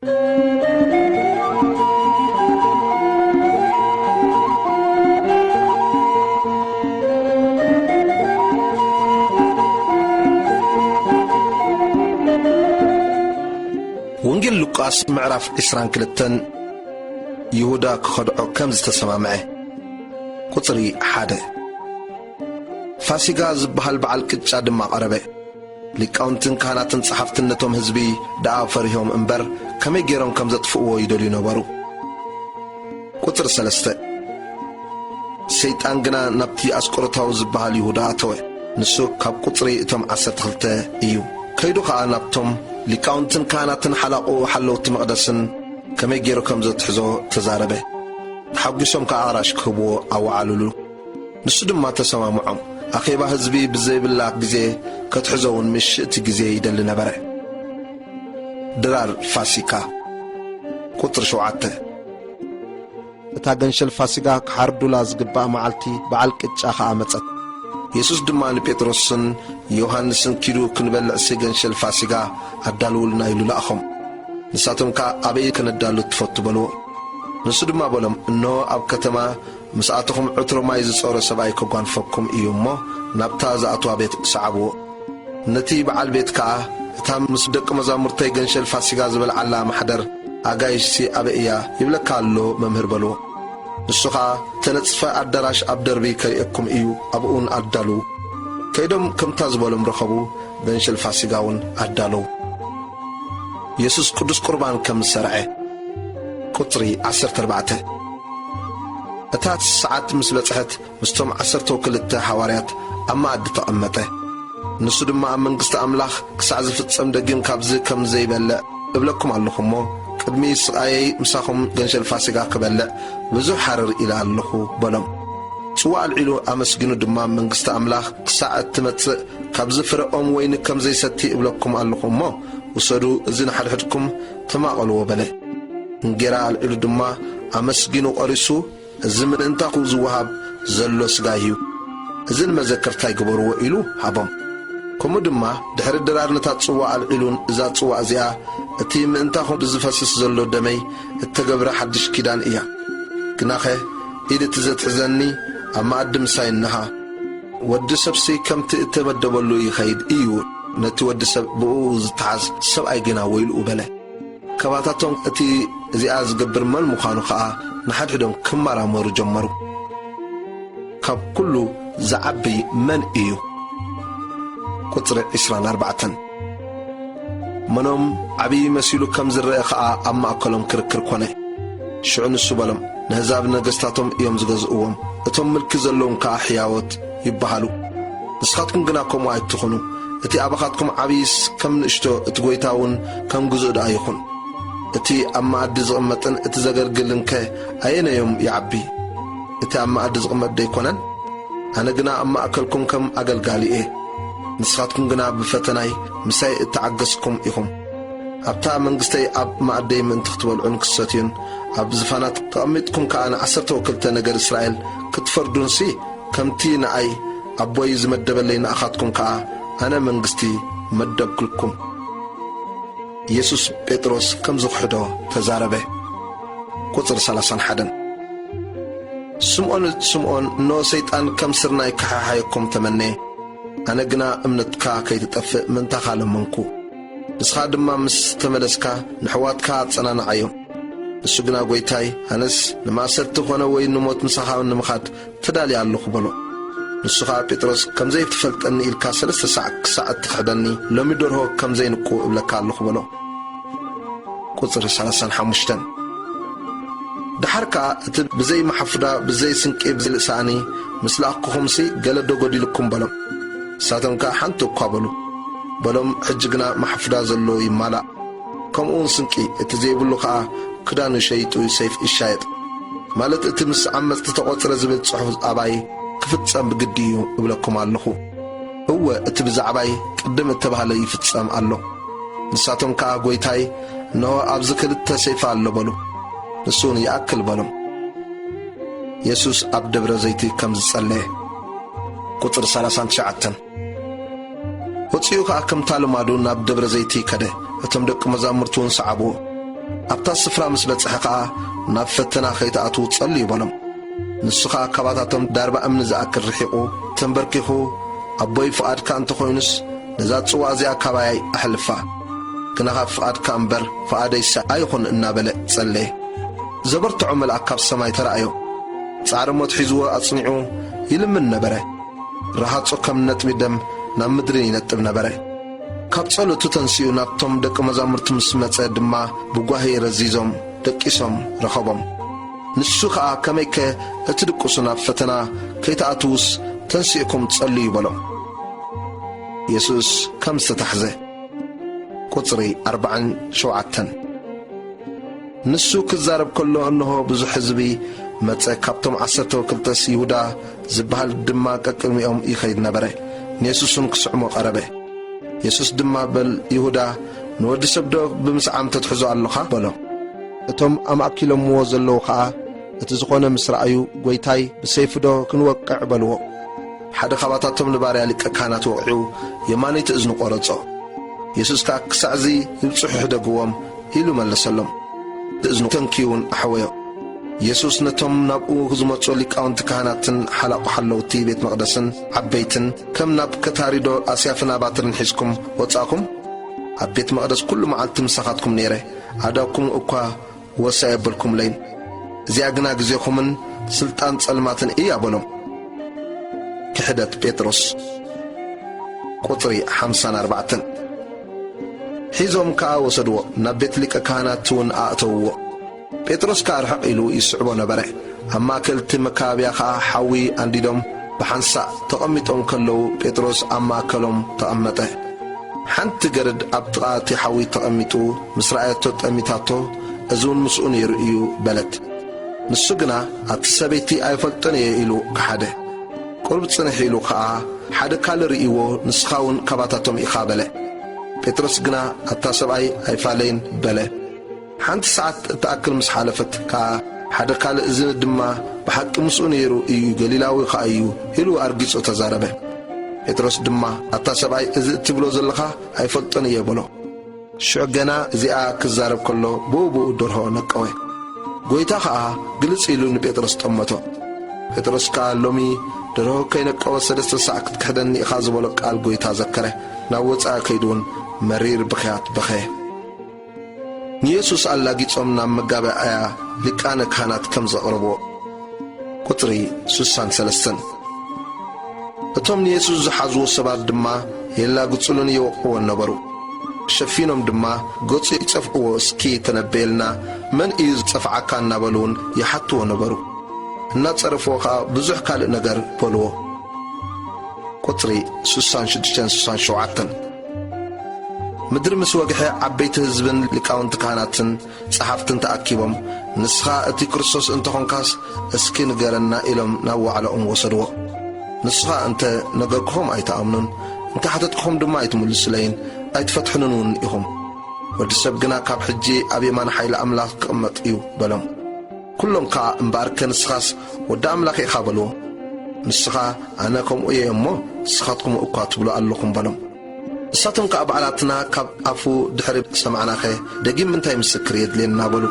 ወንጌል ሉቃስ ምዕራፍ ዕስራን ክልተን። ይሁዳ ክኸድዖ ከም ዝተሰማምዐ። ቁጽሪ ሓደ። ፋሲጋ ዝበሃል በዓል ቅጫ ድማ ቀረበ። ሊቃውንትን ካህናትን ጸሓፍትን ነቶም ህዝቢ ደኣ ፈሪሆም እምበር፣ ከመይ ገይሮም ከም ዘጥፍእዎ ይደልዩ ነበሩ። ቁጽሪ ሰለስተ። ሰይጣን ግና ናብቲ ኣስቆሮታዊ ዝበሃል ይሁዳ ኣተወ። ንሱ ካብ ቁጽሪ እቶም ዓሰርተ ክልተ እዩ። ከይዱ ኸኣ ናብቶም ሊቃውንትን ካህናትን ሓላቑ ሓለውቲ መቕደስን ከመይ ገይሩ ከም ዘትሕዞ ተዛረበ። ተሓጒሶም ከኣ ኣራሽ ክህብዎ ኣወዓሉሉ። ንሱ ድማ ተሰማምዖም። ኣኼባ ህዝቢ ብዘይብላ ግዜ ከትሕዞ እውን ምሽእቲ ግዜ ይደሊ ነበረ። ድራር ፋሲካ። ቁጽሪ ሸውዓተ። እታ ገንሸል ፋሲጋ ክሓርዱላ ዝግባእ መዓልቲ በዓል ቅጫ ኸኣ መጸት። የሱስ ድማ ንጴጥሮስን ዮሃንስን፣ "ኪዱ ክንበልዕሲ ገንሸል ፋሲጋ ኣዳልውልና" ኢሉ ለኣኾም። ንሳቶም ከኣ፣ "ኣበይ ከነዳሉ ትፈቱ?" በልዎ። ንሱ ድማ በሎም፣ "እንሆ ኣብ ከተማ ምስ ኣተኹም ዕትሮ ማይ ዝጾረ ሰብኣይ ከጓንፈኩም እዩ እሞ፣ ናብታ ዝኣትዋ ቤት ሰዓብዎ። ነቲ በዓል ቤት ከኣ፣ እታ ምስ ደቂ መዛሙርተይ ገንሸል ፋሲጋ ዝበልዓላ ማሕደር ኣጋይሽሲ ኣበይ እያ? ይብለካ ኣሎ መምህር" በልዎ። ንሱ ኸኣ፣ "እተነጽፈ ኣዳራሽ ኣብ ደርቢ ከርእየኩም እዩ፣ ኣብኡን ኣዳልዉ።" ከይዶም ከምታ ዝበሎም ረኸቡ፣ ገንሸል ፋሲጋ እውን ኣዳለዉ። የሱስ ቅዱስ ቁርባን ከም ዝሰርዐ። ቁጽሪ ዓሰርተ ኣርባዕተ። እታ ሰዓት ምስ በጽሐት፣ ምስቶም ዓሰርተ ክልተ ሃዋርያት ኣብ መኣዲ ተቐመጠ። ንሱ ድማ፣ "ኣብ መንግስቲ ኣምላኽ ክሳዕ ዝፍጸም ደጊም ካብዚ ከም ዘይበልዕ እብለኩም ኣለኹ እሞ፣ ቅድሚ ስቓየይ ምሳኹም ገንሸል ፋሲጋ ክበልዕ ብዙሕ ሃረር ኢለ ኣለኹ" በሎም። ጽዋ ኣልዒሉ ኣመስጊኑ ድማ፣ "መንግስቲ ኣምላኽ ክሳዕ እትመጽእ ካብዚ ፍረ ኦም ወይኒ ከም ዘይሰቲ እብለኩም ኣለኹ እሞ፣ ውሰዱ፣ እዚ ንሓድሕድኩም ተማቐልዎ" በለ። እንጌራ ኣልዒሉ ድማ ኣመስጊኑ ቖሪሱ፣ "እዚ ምእንታኹም ዝወሃብ ዘሎ ስጋይ እዩ፣ እዚ ንመዘከርታይ ግበርዎ" ኢሉ ሃቦም። ከምኡ ድማ ድሕሪ ድራር ነታ ጽዋ ኣልዒሉን፣ "እዛ ጽዋ እዚኣ እቲ ምእንታኹም ዝፈስስ ዘሎ ደመይ እተገብረ ሓድሽ ኪዳን እያ። ግናኸ ኢድ እቲ ዘትሕዘኒ ኣብ መኣዲ ምሳይ እንሃ። ወዲ ሰብሲ ከምቲ እተመደበሉ ይኸይድ እዩ፣ ነቲ ወዲ ሰብ ብእኡ ዝተሓዝ ሰብኣይ ግና ወይልኡ" በለ። ካባታቶም እቲ እዚኣ ዝገብር መን ምዃኑ ኸኣ ንሓድሕዶም ክመራመሩ ጀመሩ። ካብ ኩሉ ዝዓቢ መን እዩ? ቁጽሪ ዕስራን ኣርባዕተን። መኖም ዓብዪ መሲሉ ከም ዝረአ ኸኣ ኣብ ማእከሎም ክርክር ኮነ። ሽዑ ንሱ በሎም፣ "ነህዛብ ነገስታቶም እዮም ዝገዝእዎም፣ እቶም ምልኪ ዘለዎም ከኣ ሕያዎት ይበሃሉ። ንስኻትኩም ግና ከምኡ ኣይትኹኑ። እቲ ኣባኻትኩም ዓብይስ ከም ንእሽቶ፣ እቲ ጐይታ እውን ከም ግዙእ ደኣ ይኹን። እቲ ኣብ መኣዲ ዝቕመጥን እቲ ዘገልግልንከ ኣየነዮም ይዓቢ? እቲ ኣብ መኣዲ ዝቕመጥ ደይኮነን? ኣነ ግና ኣብ ማእከልኩም ከም ኣገልጋሊ እየ። ንስኻትኩም ግና ብፈተናይ ምሳይ እተዓገስኩም ኢኹም። ኣብታ መንግስተይ ኣብ መኣደይ ምእንቲ ክትበልዑን ክትሰትዩን፣ ኣብ ዝፋናት ተቐሚጥኩም ከኣ ንዓሰርተ ወክልተ ነገድ እስራኤል ክትፈርዱንሲ፣ ከምቲ ንኣይ ኣቦይ ዝመደበለይ ንኣኻትኩም ከኣ ኣነ መንግስቲ መደብኩልኩም።" የሱስ ጴጥሮስ ከም ዝኽሕዶ ተዛረበ። ቁጽሪ ሰላሳን ሓደን። ስምዖን፣ ስምዖን፣ እንሆ ሰይጣን ከም ስርናይ ክሓሓየኩም ተመነየ። ኣነ ግና እምነትካ ከይትጠፍእ ምእንታኻ ለመንኩ። ንስኻ ድማ ምስ ተመለስካ ንኣሕዋትካ ኣጸናንዓዮም። ንሱ ግና፣ "ጐይታይ፣ ኣነስ ንማእሰርቲ ኾነ ወይ ንሞት ምሳኻ ንምኻድ ተዳልየ ኣለኹ" በሎ። ንሱ ኸኣ፣ "ጴጥሮስ፣ ከም ዘይትፈልጠኒ ኢልካ ሰለስተ ሳዕ ክሳዕ እትኽሕደኒ፣ ሎሚ ደርሆ ከም ዘይንቁ እብለካ ኣለኹ" በሎ። ቁጽሪ ሰላሳን ሓሙሽተን። ደሓር ከኣ እቲ ብዘይ ማሕፉዳ፣ ብዘይ ስንቂ፣ ብዘይ ልእሳኒ ምስ ለኣኽኩኹምሲ፣ ገለ ዶ ጐዲሉኩም በሎም። ንሳቶም ከኣ ሓንቲ እኳ በሉ። በሎም፣ ሕጂ ግና ማሕፉዳ ዘሎ ይማላእ፣ ከምኡውን ስንቂ፣ እቲ ዘይብሉ ኸኣ ክዳኑ ሸይጡ ሰይፍ ይሻየጥ። ማለት እቲ ምስ ዓመጽቲ ተቖጽረ ዝብል ጽሑፍ ኣባይ ክፍጸም ብግዲ እዩ እብለኩም ኣለኹ። እወ፣ እቲ ብዛዕባይ ቅድም እተባህለ ይፍጸም ኣሎ። ንሳቶም ከኣ፣ "ጐይታይ፣ እንሆ ኣብዚ ክልተ ሰይፊ ኣሎ" በሉ። ንሱ እውን፣ "ይኣክል" በሎም። የሱስ ኣብ ደብረ ዘይቲ ከም ዝጸለየ። ቁጽሪ ሰላሳን ትሽዓተን። ወጺኡ ኸኣ ከምታ ልማዱ ናብ ደብረ ዘይቲ ከደ። እቶም ደቂ መዛሙርቲ እውን ሰዓብዎ። ኣብታ ስፍራ ምስ በጽሐ ኸኣ፣ ናብ ፈተና ኸይትኣትዉ ጸልዩ በሎም። ንሱ ኸኣ ካባታቶም ዳርባ እምኒ ዝኣክል ርሒቑ፣ ተንበርኪኹ፣ ኣቦይ፣ ፍቓድካ እንተኾይኑስ፣ ነዛ ጽዋእ እዚኣ ካባይ ኣሕልፋ። ግናኻ ፍቓድካ እምበር ፍቓደይሲ ኣይኹን እናበለ ጸለየ። ዘበርትዖ መልኣክ ካብ ሰማይ ተራእዮ። ጻዕሪ ሞት ሒዝዎ ኣጽኒዑ ይልምን ነበረ። ረሃጹ ከም ነጥቢ ደም ናብ ምድሪ ይነጥብ ነበረ። ካብ ጸሎቱ ተንሲኡ ናብቶም ደቂ መዛሙርቱ ምስ መጸ ድማ ብጓሂ ረዚዞም ደቂሶም ረኸቦም። ንሱ ኸኣ ከመይከ እቲ ድቁሱ ናብ ፈተና ከይትኣትዉስ ተንሲእኩም ጸልዩ በሎም። የሱስ ከም ዝተታሕዘ። ቁጽሪ ኣርባዓን ሸውዓተን። ንሱ ክዛረብ ከሎ እንሆ ብዙሕ ህዝቢ መጸ፣ ካብቶም ዓሰርተ ወክልተስ ይሁዳ ዝበሃል ድማ ቀቅድሚኦም ይኸይድ ነበረ፣ ንየሱስን ክስዕሞ ቀረበ። የሱስ ድማ በል ይሁዳ ንወዲ ሰብዶ ብምስዓም ተትሕዞ ኣሎኻ በሎ። እቶም ኣማእኪሎምዎ ዘለዉ ኸኣ እቲ ዝኾነ ምስ ረኣዩ ጎይታይ ብሰይፍዶ ክንወቅዕ በልዎ። ሓደ ኻባታቶም ንባርያ ሊቀ ካህናት ወቒዑ የማነይቲ እዝኑ ቖረጾ። የሱስ ከኣ ክሳዕዚ ይብጽሑ ሕደግዎም ኢሉ መለሰሎም። እዝኑ ተንክዩውን ኣሕወዮ። የሱስ ነቶም ናብኡ ዝመጹ ሊቃውንቲ ካህናትን ሓላቑ ሓለውቲ ቤት መቕደስን ዓበይትን ከም ናብ ከታሪዶ ኣስያፍን ኣባትርን ሒዝኩም ወጻእኩም? ኣብ ቤት መቕደስ ኩሉ መዓልቲ ምሳኻትኩም ነይረ፣ ኣዳኩም እኳ ወሳ የብልኩምለይን። እዚኣ ግና ግዜኹምን ስልጣን ጸልማትን እያ በሎም። ክሕደት ጴጥሮስ። ቁጽሪ ሓምሳን ኣርባዕተን። ሒዞም ከኣ ወሰድዎ፣ ናብ ቤት ሊቀ ካህናት እውን ኣእተውዎ። ጴጥሮስ ከኣ ርሕቕ ኢሉ ይስዕቦ ነበረ። ኣብ ማእከል እቲ መካበብያ ኸኣ ሓዊ ኣንዲዶም ብሓንሳእ ተቐሚጦም ከለዉ ጴጥሮስ ኣብ ማእከሎም ተቐመጠ። ሓንቲ ገረድ ኣብ ጥቓ እቲ ሓዊ ተቐሚጡ ምስ ረኣየቶ ጠሚታቶ፣ እዚ እውን ምስኡ ነይሩ እዩ በለት። ንሱ ግና ኣቲ ሰበይቲ ኣይፈልጦን እየ ኢሉ ከሓደ። ቁሩብ ጽንሕ ኢሉ ኸኣ ሓደ ካልእ ርእይዎ፣ ንስኻ እውን ካባታቶም ኢኻ በለ። ጴጥሮስ ግና ኣታ ሰብኣይ ኣይፋለይን በለ። ሓንቲ ሰዓት እትኣክል ምስ ሓለፈት ከኣ ሓደ ካልእ እዚ ድማ ብሓቂ ምስኡ ነይሩ እዩ፣ ገሊላዊ ኸኣ እዩ ኢሉ ኣርጊጹ ተዛረበ። ጴጥሮስ ድማ ኣታ ሰብኣይ እዚ እትብሎ ዘለኻ ኣይፈልጦን እየ በሎ። ሽዑ ገና እዚኣ ክዛረብ ከሎ ብኡ ብኡ ደርሆ ነቀወ። ጐይታ ኸኣ ግልጽ ኢሉ ንጴጥሮስ ጠመቶ። ጴጥሮስ ከኣ ሎሚ ደርሆ ከይነቀወ ሰለስተ ሳዕ ክትክሕደኒ ኢኻ ዝበሎ ቃል ጐይታ ዘከረ። ናብ ወጻኢ ከይዱ እውን መሪር ብኽያት በኸየ። ንየሱስ ኣላጊጾም ናብ መጋባእያ ሊቃነ ካህናት ከም ዘቕረብዎ። ቁጽሪ ስሳን ሰለስተን። እቶም ንየሱስ ዝሓዝዎ ሰባት ድማ የላግጹሉን ይወቕዕዎን ነበሩ። ሸፊኖም ድማ ገጹ ይጸፍዕዎ፣ እስኪ ተነበየልና፣ መን እዩ ዝጸፍዓካ እናበሉ እውን ይሓትዎ ነበሩ። እናጸረፍዎ ኸኣ ብዙሕ ካልእ ነገር በልዎ። ቁጽሪ ስሳን ሽዱሽተን ስሳን ሸውዓተን። ምድሪ ምስ ወግሐ ዓበይቲ ህዝብን ሊቃውንቲ ካህናትን ጸሓፍትን ተኣኪቦም፣ "ንስኻ እቲ ክርስቶስ እንተኾንካስ እስኪ ንገረና" ኢሎም ናብ ዋዕላኦም ወሰድዎ። "ንስኻ እንተ ነገርኩኹም ኣይትኣምኑን፣ እንተ ሓተትኩኹም ድማ ኣይትምልሱለይን፣ ኣይትፈትሑንን እውን ኢኹም። ወዲ ሰብ ግና ካብ ሕጂ ኣብ የማን ሓይሊ ኣምላኽ ክቕመጥ እዩ" በሎም። ኩሎም ከኣ "እምበኣርከ ንስኻስ ወዲ ኣምላኽ ኢኻ" በልዎ። ንሱ ኸኣ "ኣነ ከምኡ እየ እሞ ንስኻትኩም እኳ ትብሉ ኣለኹም" በሎም። ንሳቶም ከኣ "ባዕላትና ካብ ኣፉ ድሕሪ ሰማዕናኸ ደጊም እንታይ ምስክር የድልየና?" በሉ።